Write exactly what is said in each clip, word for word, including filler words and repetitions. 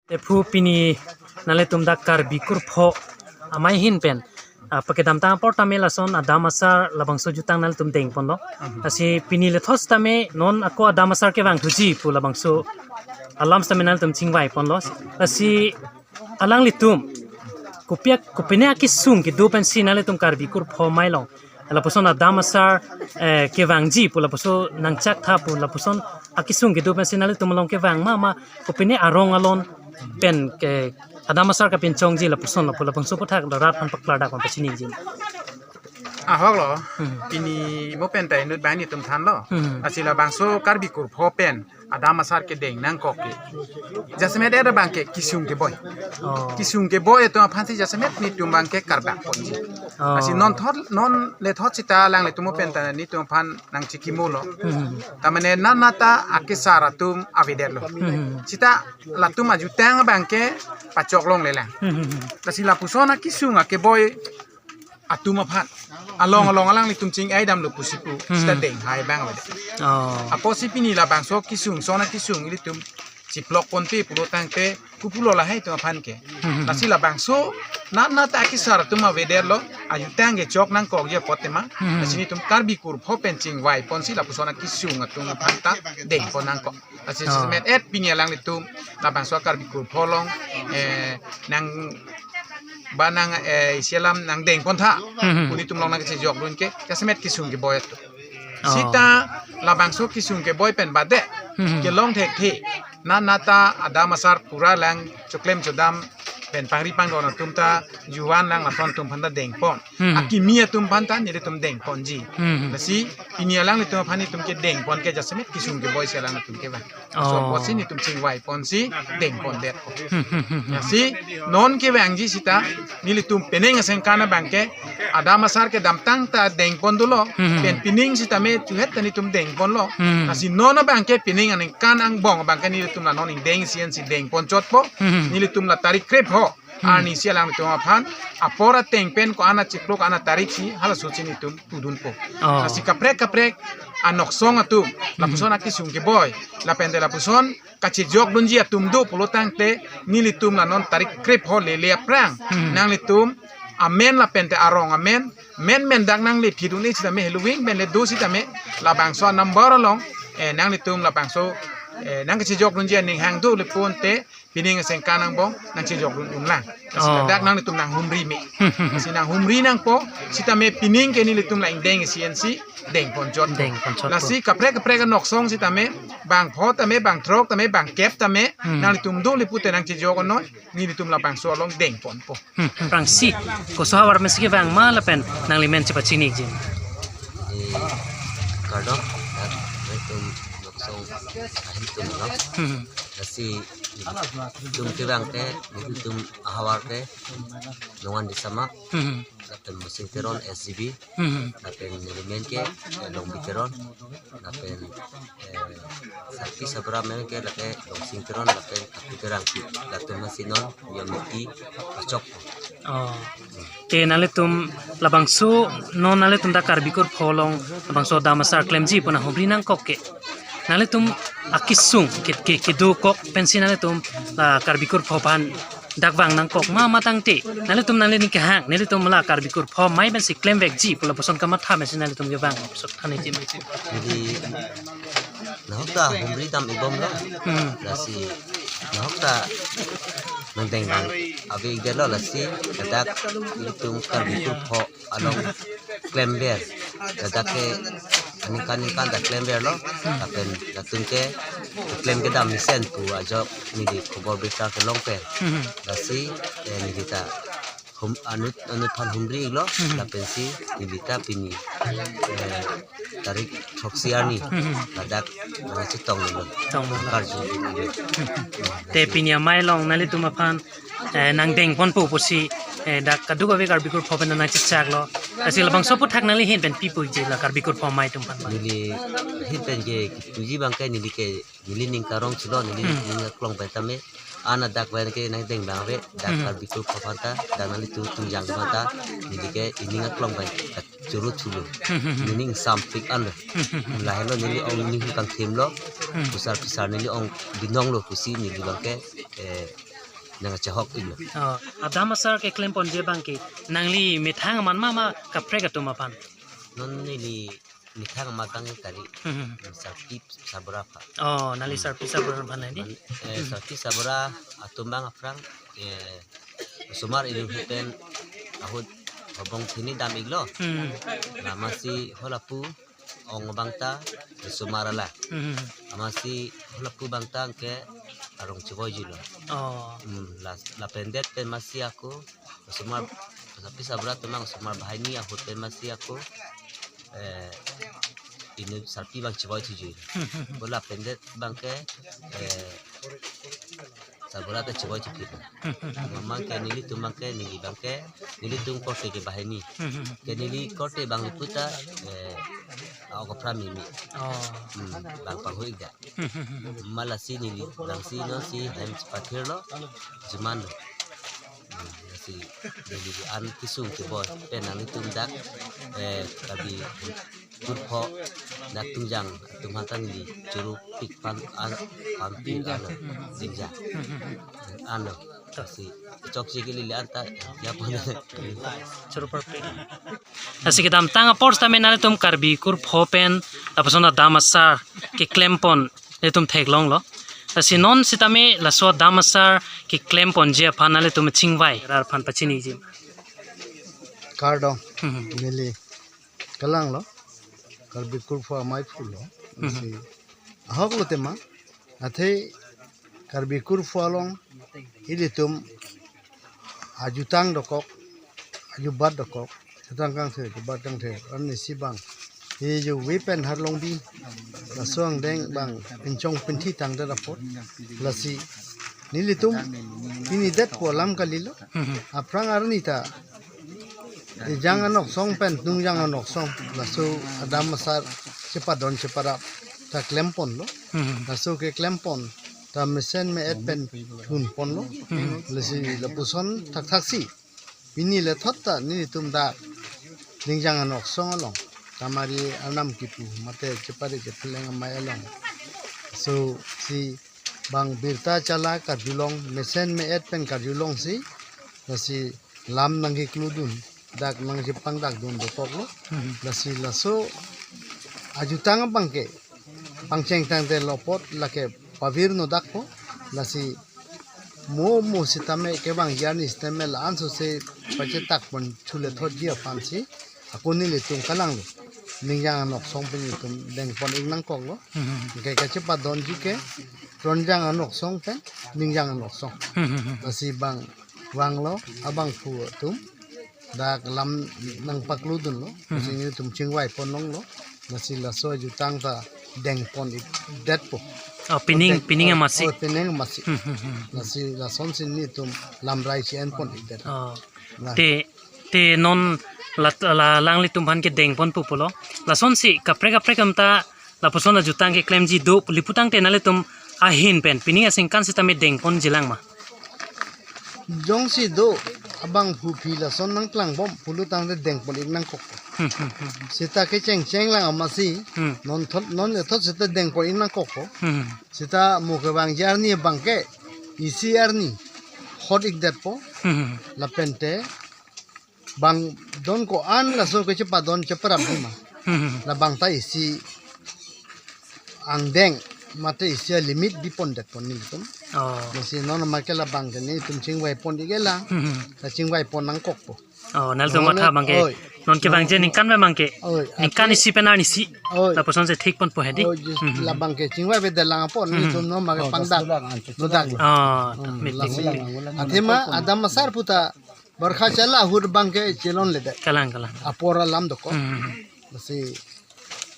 Te phu pini nanglitum dak Karbi Kurpho amei ahin pen, ah, pakedamtang apor tame lason Adam Asar labangso ajutang nanglitum dengponlo. Mhm. Lasi pini lethot tame non ako Adam Asar kevangthuji pu labangso alam tame nanglitum chingvaiponlo. Lasi alanglitum kopi ak-, kopine akesung kedo pensi nanglitum Karbi Kurpho amei along lapuson Adam Asar, eh, kevangji pu lapuson nangchak tha pu lapuson akesung kedo pensi nanglitum along kevang ma, ma kopine arong alon pen ke Adam Asar kapinchongji lapuson lapu labangso aphuthak rat aphan paklardak aphan pachiniji. Ahok lo, Hmm. pini mo pen ta inut bang netum thanlo. Hmm. Lasi labangso Karbi Kurpho pen Adam Asar kedeng nangkok ke jasemet abang ke kesung keboi. Oh. Kesung keboi atum aphansi jasemet netum abang ke kardakponji. Oh. Lasi non thot, non lethot sita alanglitum mo pen ta netum aphan nangchikimo lo. Hmm. Tamane nana ta akesar atum avedetlo. Hmm. Sita latum ajutang abang ke pachok longle lang. Hmm. Lasi lapuson akesung akeboi atum aphan along along alanglitum ching-ai damlo pusi pu, Hmm. sita denghai abang avedet. Oh. Apotsi pini labangso kesung, son akesung ilitum chiplokponpe pulo tangte kopulo lahai atum aphan ke. Hmm. Lasi labangso nana ta akesar atum avedetlo, ajutang kechok nangkokji apot tema. Hmm. Lasi netum Karbi Kurpho pen chingvaiponsi lapuson akesung atum aphan ta dengpon nangkok. Lasi Oh. jasemet et pini alanglitum labangso Karbi Kurpho along, eh, nang ba nang, eh, isi alam nangdengpon tha. Hmm. Pu netum along nangkachejokdun ke jasemet kesung keboi atum. Oh. Sita labangso kesung keboi pen badet Hmm. kelong thekthe nana ta Adam Asar pura lang choklem chodam pen pangri pangdon atum ta juan lang lason atum aphan ta dengpon. Hmm. Akimi atum aphan ta nelitum dengponji. Hmm. Lasi pini alanglitum aphan netum kedengpon ke jasemet kesung keboi si alanglitum kevang. So Oh. apotsi netum chingvaiponsi dengpondet. Hmm, hmm, hmm, hmm. Lasi non kevangji sita nelitum penang asengkan abang ke Adam Asar kedamtang ta dengpon dolo. Hmm. Pen pining sitame chuhet ta netum dengponlo. Hmm. Lasi non abang ke pining aningkan angbong abang ke nelitum la non ingdeng isi ansi dengponchotpo. Hmm. Nelitum la tarik krepho Hmm. arnisi alanglitum aphan apor ateng pen ko-an achiklo ko-an atarik si halaso si netum pudunpo. Oh. Lasi kaprek kaprek anoksong atum, Hmm. lapuson akesung keboi, lapen te lapuson kachejokdunji atum do pulo tangte nelitum la non tarik krepho lele aphrang. Hmm. Nanglitum amen lapen te arong amen, men men dak nanglephidun-ik sitame heloving pen le do sitame labangso number along, eh, nanglitum labangso, eh, nangkachejokdunji aning hang do le pon te pining asengkan angbong nangchejokdun unlang. Lasi Oh. ladak nanglitum nanghumri me. Hmm, hmm, hmm. Lasi nanghumri nangpo, sitame pining ke nelitum la ingdeng isi ansi dengponchot. Dengponchot. Lasi kaprek kaprek anoksong sitame bangpho tame bangthrok tame bangkep tame Hmm. nanglitum do le pute nangchejokdun noi, nelitum labangso along dengponpo. Hmm, hmm. Prangsi, koso ahavar pensi kevang ma lapen nanglimen chepachiniji. Eh, kardom, nelitum anoksong ahin atum lo. Hmm. Lasi netum kevang ke, netum ahavar ke, Nongan Disama, Hmm. lapen Mosing Teron S G B, Hmm. lapen nelimen ke, eh, Longbi Teron, lapen, eh, Sarpi Sabra men ke lake Longsing Teron, lapen Kapu Terang, latum masi non, ya miti, pachok. Oh. Te nanglitum labangso, non nanglitum dak Karbi Kurpho along labangso Adam Asar klemji pu nanghumri nangkok ke. Nanglitum akesung ke, ke, kedokok pensi nanglitum la Karbi Kurpho aphan dak vang nangkok ma ma tangte. Nanglitum nanglining kehang, nelitum la Karbi Kurpho amei pensi klemvekji pu lapuson kamatha pensi nanglitum kevang sok thaniji. Neli nahok ta humri dam-ik bomlo. Hmm. Lasi nahok ta nangdeng abang ave-ikdetlo lasi ladak ilitum Karbi Kurpho along klemver. Ladak ke aningkan aningkan ta klemverlo. Lapen latum ke klem kedam mesen pu ajok neli khobor birta kelong pen. Hmm. Lasi, eh, neli ta hum-, anut, anut aphan humri-iklo, Hmm. lapensi neli ta pini, eh, tarik throksi arni, Hmm. ladak nangchetonglo. Tonglo. Karju. Te pini amei along nanglitum aphan, eh, nangdengponpo pusi, eh, dak kadokave Karbi Kurpho pen nangchechaklo. Lasi labangso aphuthak nangli ahin pen pi puji la Karbi Kurpho amei atum aphan ba. Neli ahin pen ke puji abang ke neli ke neli ning karong chilo, neli Hmm. ning aklong pen tame. An adak pen ke nangdeng abang ave, dak Hmm. Karbi Kurpho aphan ta, dak nanglitum tungjang aphan ta, neli ke ining aklong pen ta choro thulo. Hmm, hmm, hmm. Neli ning sampik anlo. Hmm, hmm, hmm. Lahelo neli ong ning kangthimlo, Hmm. pusar pisar neli ong binonglo pusi neli abang ke, eh, nangchehok iklo. Oh, adam asar keklemponji abangke nangli methang amat ma, ma kaprek atum aphan? Non neli methang amat abang kali. Hmm. Sarpi Sabra aphan. Oh, nangli Hmm. Sarpi Sabra aphan nangli? Man, eh, Hmm. Sarpi Sabra atum abang aphrang, eh, osomar inut pen ahut hobong thini dam iklo. Hmm. Amatsi halapu ong abang ta osomar alam. Hmm. Amatsi halapu abang ta ke arong chevoijilo. Oh. Hmm, la, lapen det pen amatsi ako osomar, Sarpi Sabra atum abang osomar banghini ahut pen amatsi ako, eh, inut sarpi abang chevoi thuji. Ko lapen det abangke, eh, Sabra ta chevoi thuji. Mama ke nelitum abangke, neli abangke, nelitum korte ke banghini. Ke neli korte abang lipu ta, eh, ako pramimi. Oh. Hmm, bang panghu ik da. Malasi neli, bangsi nonsi hem chepathirlo, jeman lo. Hmm, lasi neli an kesung keboi, pen nanglitum dak, eh, Karbi Kurpho, dak Tungjang atum aphan ta neli choro pik pan an, pampi an, Dingjang. Ano, lasi chokche ke lili an ta, ya pon. Choro parpik. Lasi kedamtang apor sitame nanglitum Karbi Kurpho pen lapuson adam asar keklempon nelitum theklonglo. Lasi non sitame laso adam asar keklemponji aphan nanglitum chingvai rat aphan pachiniji. Kardom. Hmm. Neli kalanglo. Karbi Kurpho amei phulo. Hmm. Lasi ahoklo tema. Athe Karbi Kurpho along ilitum ajutang dokok, ajubat dokok, jutang kangthe, jubat kangthe, arnisi abang. Ijuve pen Harlongbi, laso angdeng abang, pinchong pinthi tangdet apot, lasi nelitum pini detpo alam kalilo. Hmm. Aphrang arni ta Ejang Anoksong pen Tungjang Anoksong, laso adam asar chepadon cheparap ta klemponlo. Hmm. Laso keklempon ta mesen me-et pen thunponlo. Hmm. Lasi lapuson thakthaksi pini lethot ta nelitum dak Dingjang Anoksong along, Tamari Arnam kipu mate chepari chepeleng amei along, so si abang birta chala karjulong, mesen me-et pen karjulongsi, lasi lam nangkekludun, dak nangchepangdakdun dokoklo. Hmm. Lasi laso ajutang abangke pangcheng tangte lo apot lake pavirno dakpo. Lasi mo mo sitame kevangji arni sitame la-an sose pachetakpon chule thotji aphansi ako nelitum kalanglo. Dingjang Anoksong pen itum dengpon ik nangkoklo. Hmm. Ke kachepadonji ke Tronjang Anoksong pen Dingjang Anoksong. Hmm. Lasi abang vanglo, abangphu atum dak lam nangpakludunlo. Hmm. Lasi nelitum chingvaipon longlo. Lasi laso ajutang ta dengpon ik detpo. Oh, pining, deng-, pining oh, amatsi. Oh, pining amatsi. Hmm, hmm, hmm. Lasi lasonsi nelitum lamrai si enpon ik det. Oh. Nah. Te, te non la, la, alanglitum aphan ke dengpon pu pulo. Lasonsi kaprek kaprek atum ta lapuson ajutang keklemji do pu lipu tangte nanglitum ahin pen pining aningkan sitame dengponji lang ma? Jongsi do abangphu aphi lason nangklangbom pulo tangte dengpon ik nangkok. Hmm, hmm, hmm. Sita kechengcheng lang amatsi. Hmm. Non thot, non ethot sita dengpon ik nangkokpo. Hmm. Sita mo kevangji arni abangke isi arni hot ik detpo. Hmm. Lapente bang don ko-an laso kechepadon cheparapji ma. Hmm. Labang ta isi angdeng mate isi limit bipon detpon nelitum. Oh. Lasi non make labangke nelitum chingvaipon ik lang. Hmm. La chingvaipon nangkokpo. Oh, nanglitum non matha abangke. Oi. Non kevangji aningkan abangke. Oi, ningkan isi pen arnisi. Oi. Lapusonsi thikponpo hedi. Oi, jis-, hmm, labangke chingvaivedet lang apot, hmm, nelitum non make, oh, pangdak. Nodak. Oh, hmm, miti, lasi miti. Athema adam asar puta barkha chala ahut abangke chelonledet. Kalang, kalang. Apor alam dokok. Hmm. Lasi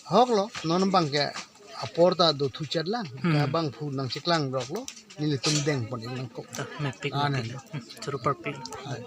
ahoklo, non abangke apor ta dothu chet lang. Hmm. Ke abangphu nangcheklang roklo, nelitum dengpon ik nangkok. Ah, mepik, ah, mepik. Ne. Hmm, choro parpik. Hai.